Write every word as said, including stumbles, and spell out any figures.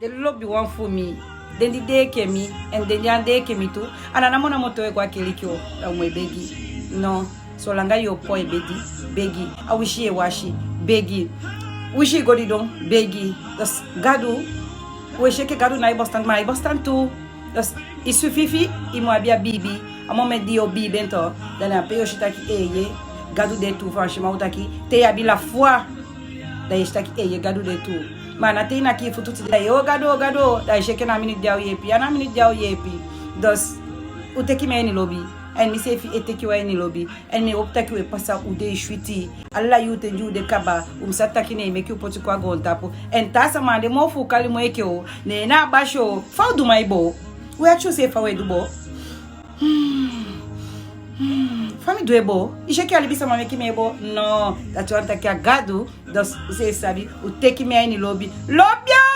Den lobiwan fu mi, den di de enke mi, èn den di á de enke mi tu. A na namonamo te un e go a keliki o, da un mu e begi. No, solanga yu o poi bedi, begi. A wisi yu e wasi, begi. Wisi yu go didon, begi. Dus Gadu, un e si enke Gadu nái bestaan, ma ai bestaan tu. Dus i sufifi, i mu abi a biibi. A moment di yu o biibi en tu, da na ape yu o si taki, eeye, Gadu de tu. Fa a si, ma un taki, te yu abi la foi, da yu e si taki, eeye, Gadu de tu. Ma a na te i naki yu futu tide, da yu e, o Gadu, o Gadu, da yu e si enke na a miniti di a o yeepi, a na a miniti di a o yeepi. Dus un teki mi a ini lobi, èn miseefi e teki wan ini lobi. Èn mi e hopi taki un e pasa un dei switi. Ala yuu ten di un de kaba, un mu sabi taki ne en meki un poti kon a goontapu. Èn taa sama á de moo fu un kali moo enke u. Ne en na a basi o. Fa un du man e boo? Un e akisi useefi fa un e du boo. Hmm. Hmm. Fa mi du e boo? I si enke a libisama meki mi e boo? No, dati wani taki a Gadu. Dus useefi sabi, un teki mi a ini lobi. Lobi o!